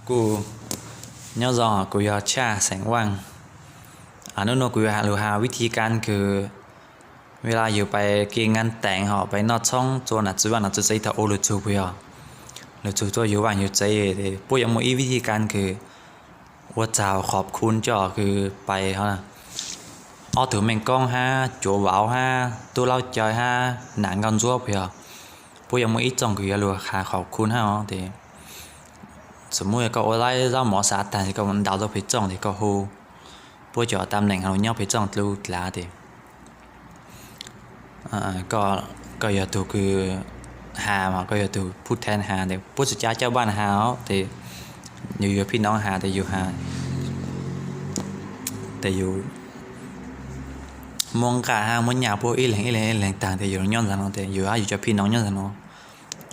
Kuv nyob zoo, kuv yog Tshaj xeem Vaaj. Hnub no kuv yuav lug has vij thi kab kws, vij la yug pais kis nkaaj teev hom pais noj tshoob tsua nam txwv vaaj nam txwv tsev thaum ub lug txug puas yog, lug txug tsua yug vaaj yug tsev, puab yuav muaj ib vij thi kab kws ua txaug khov khun coj kws pais hov, ob tug meej koob hab cuav vauv hab tub laub caw hab nam nkauj ntsuab puas yog, puab yuav muaj ib txooj kws yuav lug has khov khun hab os. Tes xws muaj koj ua laib zaub mov xav taag es koj ntaus tau pem txooj tes koj hu, puab cov tam neem lug nyob pem txooj dlub dlav tes koj yog tug kws has, koj yog tug phu then has tes puab tsi ca caj vaaj has os tes yug yug phij noov has tes yug has tes yug muab nqaj hab muab nyaj puab ib leeg ib leeg ib leeg taag tes yug nyob ntawm no tes yug hab yug cov phij noov nyob ntawm no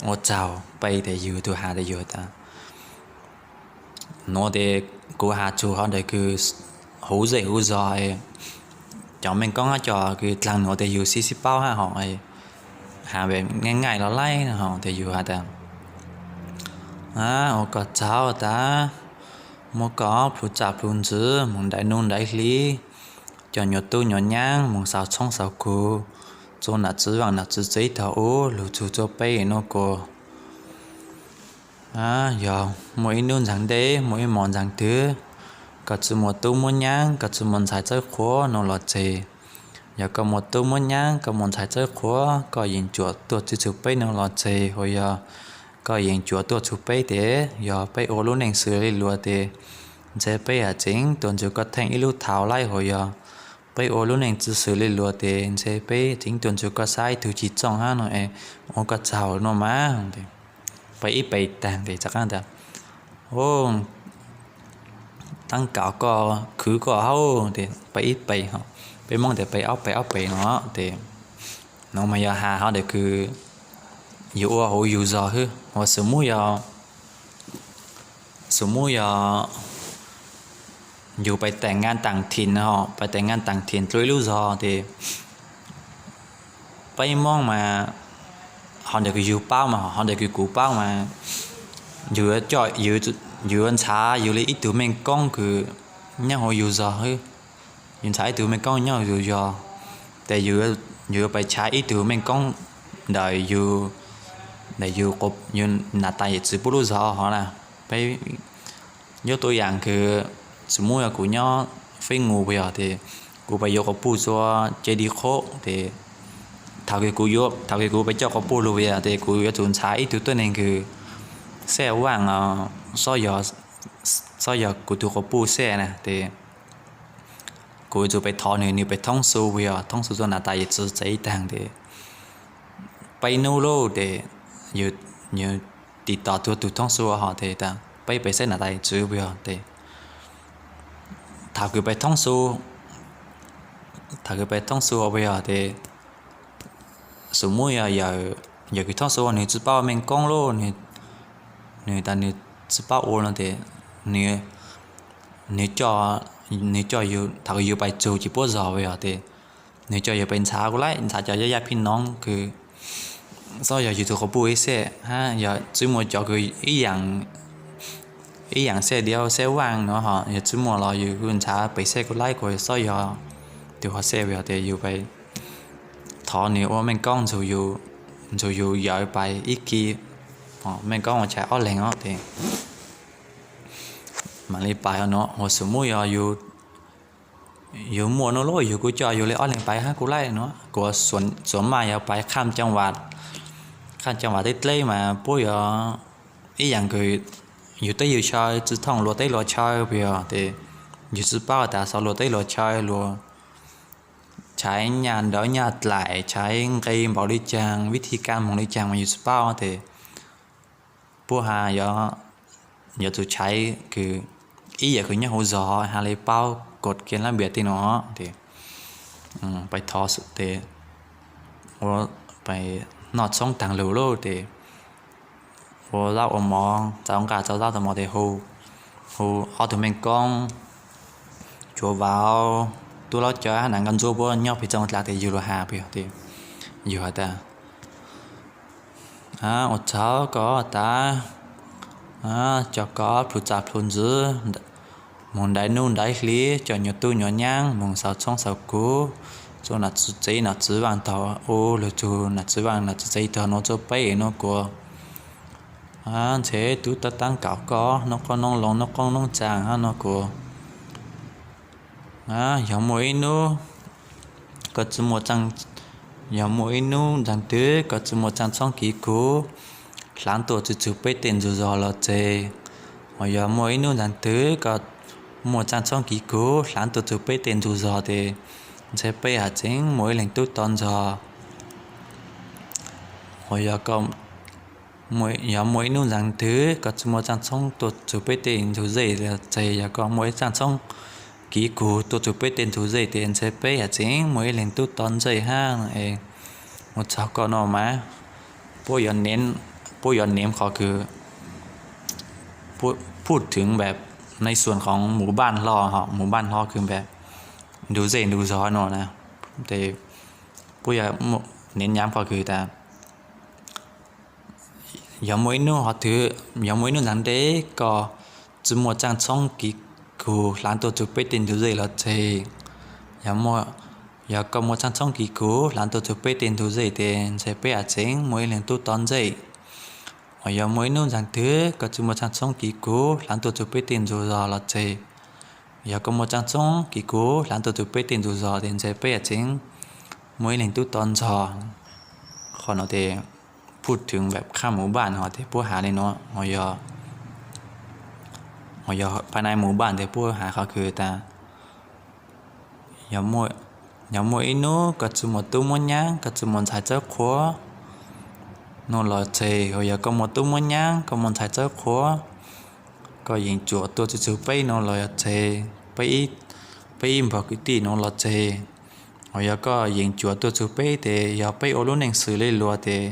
ua txaug peb tes yug tug has tes yug tas nuav tes kuv has txug hov ntawm kws huv zej huv zog, cov meej koob hab cov kws dlaag nuav tes yug sib sib paub hab hom, has nqaij nqaij los laib hom tes yug has tas ua koj txaug tas muab koj plhus txaj plhus ntxwv moog ntaim nuj ntaim hli, coj nyuas tub nyuas nyaab moog xauv tshoob xauv kug tsua nam txwv vaaj nam txwv tsev thaum ub lug txug tsua peb nuav kuas yog muaj ib nub ntxaag dleb muaj ib mos ntxaag twg, koj tsi muaj tub muaj nyaab koj tsi muaj ntxhais txawb qhuav nuav los tseg. Yog koj muaj tub muaj nyaab koj muaj ntxhais txawb qhuav koj yeem cuam tuaj txug peb nuav los tseg, hos yog koj yeem cuam tuaj txug peb tes yog peb ua lub neej xws le luas tes ntshe peb yog tseev tuaj nrug koj theej ib lub thaus laib, hos yog peb ua lub neej tsi xws le luas tes ntshe peb tseev tuaj nrug koj saib tug ci txooj hab nuav es ua koj txaug nuav mas. Peb ib pes taag tes txav qaab tas taab kaum koj khwv koj hab tes peb ib pes, peb Moob tes peb ob pes ob pes nuav tes nuav mas yog has hov ntawm kws yug ua huv yug zog hwb. Hos xws muab yog, xws muab yog yug pais teem nkaaj taam thim, pais teem nkaaj taam thim dlua ib lub zog tes peb Moob mas hov ntawm kws yug paub mas, hov ntawm kws kuv paub mas yug, yug yuav nrhav yug le ib tug meej koob kws nyob huv yug zog hwb. Yug nrhav ib tug meej koob nyob huv yug zog tes yug yuav pais nrhav ib tug meej koob ntawm yug, ntawm yug, yug nam tais yawm txwv puab lub zog hov na. Peb yuav tuab yaam kws xws muab yog kuv nyob Feb Nus puas yog tes kuv pais yuav quas puj tsua Ceg Lis Qhob tes thaum kws kuv, thaum kws kuv pais coj quas puj lug puas yog tes kuv yuav tsum nrhav ib tug tuab neeg kws xej vaaj, xob yog kuv tug quas puj xej na tes kuv yuav tsum pais thov nwg, nwg pais thoob xu puas yog, thoob xu tsua nam tais yawm txwv tsev taag tes peb nub lauj tes yug tiv tom tuag tug thoob xu hov tes tas peb pais saib nam tais yawm txwv puas yog tes thaum kws pais thoob xu, thaum kws pais thoob xu puas yog tes xws muab yog yawm kws thoob xu nwg tsi paub meej koob lauj, nwg tas nwg tsi paub ua no tes nwg, nwg coj, nwg coj yug, thaum kws yug pais txug ci puab zog puas yog tes nwg coj yug pais nrhav kuv laib, nrhav cov yaj yaj phij noov kws xob yog yug tug quas puj ib xej hab yog tsi muaj cov kws ib yaam xej diav xej vaaj nuav hos yog tsi muaj los yug kuj nrhav pais xej kuv laib kuas xob yog tug hov xej puas yog tes yug pais thov nwg ua meej koob nrug yug yawm pais ib kis, meej koob ua tshais ob leeg os tes mam li pais nuav. Hos xws muab yog yug muaj nuav lauj yug kuj coj yug le ob leeg pais hab kuv laib nuav kuas xuam maj yog pais kham coo vas, kham coo vas teb dleb mas puab yog ib yaam kws yug teb yug chaw tsi thooj luas teb luas chaw puas yog tes yug tsi paub tas xyov luas teb luas chaw luas tshais nyaj ntawv nyaj dlaim tshais nqe npaum li caag vib thib kab moog li caag mas yug tsi paub tes puab has yuav tsum tshais kws ib yam kws nyob huv zog has le paub kod kiag lab npias tej nuav tes pais thov tes ua pais noj tshoob taag lug lauj tes ua zaub ua mov txaus nqaj txaus zaub txaus mov tes hu, hu ob tug meej koob cuav vauv tub laub cawv hab nam nkauj ntsuab puab nyob pem txooj dlav tes yug lug has puas yog tes yug has tas ua txaug koj tas Cov koj plhus txaj plhus ntxwv, moog ntaim nuj ntaim hli, coj nyuag tub nyuag nyaab moog xauv tshoob xauv kuv, txug nom txwv tsev nom txwv vaaj tau, lug txug nom txwv vaaj nom txwv tsev tog nuav txug peb nuav kuv, ntshe tub tab taab kaum koj noob qoob noob loo noob qoob noob tsaam hab nuav kuv. Yog muaj ib nub, koj tsi muaj, yog muaj ib nub ntxaag twg koj tsi muaj tsaaj tshoob kiv kuv, hlaav tuaj txug txug peb tej ntug zog los tseg. Hos yog muaj ib nub ntxaag twg koj muaj tsaaj tshoob kiv kuv, hlaav tuaj txug peb tej ntug zog tes, ntshe peb has tseev muaj ib leeg tub tod ntxog. Hos yog muaj ib nub ntxaag twg koj tsi muaj tsaaj tshoob tuaj txug peb tej ntug zej los tseg, yog koj muaj ib tsaaj tshoob kiv kuv tuaj txug peb tej ntug zej tes ntshe peb has tseev muaj ib leeg tub tod ntsej hab. Mus txog koj nuav mas, puab yuav neem qhov kws, phuj thwv npaam, nais xuas qhov mus npaaj hlo, mus npaaj hlo kws npaam ntug zej ntug zog nuav na, tes puab yuav neem nyam qhov kws tas, yog muaj ib nub qhov twg, yog muaj ib nub ntxaag twg koj tsi muaj tsaaj tshoob kiv kuv, hlaav tuaj txug peb tej ntug zej los tseg. Yog koj muaj tsaaj tshoob kiv kuv, hlaav tuaj txug peb tej ntug zej tes ntshe peb has tseev muaj ib leeg tub tod ntsej. Hos yog muaj ib nub ntxaag twg koj tsi muaj tsaaj tshoob kiv kuv, hlaav tuaj txug peb tej ntug zog los tseg. Yog koj muaj tsaaj tshoob kiv kuv, hlaav tuaj txug peb tej ntug zog tes ntshe peb has tseev muaj ib leeg tub tod ntxog. Qhov nuav tes phuj thwv npaam qhab mus npaaj hos tes puab has le nuav, hos yog pab nais mus npaaj tes puab has qhov kws tas, yog muaj ib nub koj tsi muaj tub muaj nyaab, koj tsi muaj ntxhais txawb qhua nuav los tseg. Hos yog koj muaj tub muaj nyaab, koj muaj ntxhais txawb qhua, koj yeem cuam tuaj txug txug peb nuav los tseg, peb ib npawg kwv tij nuav los tseg. Hos yog koj yeem cuam tuaj txug peb tes yog peb ua lub neej xws le luas tes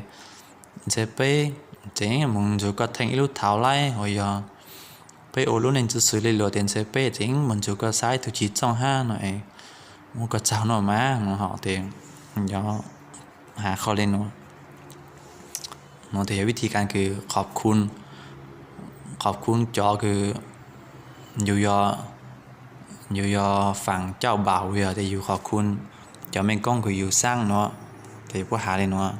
ntshe peb tseem moog nrug koj theej ib lub thauv laib. Hos yog peb ua lub neej tsi xws le luas tes ntshe peb tseem moog nrug koj xa ib tug chiv txooj hab no es, muab koj tsaug nuav mas no hos tes, yog has qhov le nuav. Nuav tes yog vib thib kas kws qhov khum cov kws yus yog faam cauj npaum yog tes yus qhov khum cov meej koob kws yus xaab nuav, tes puab has le nuav.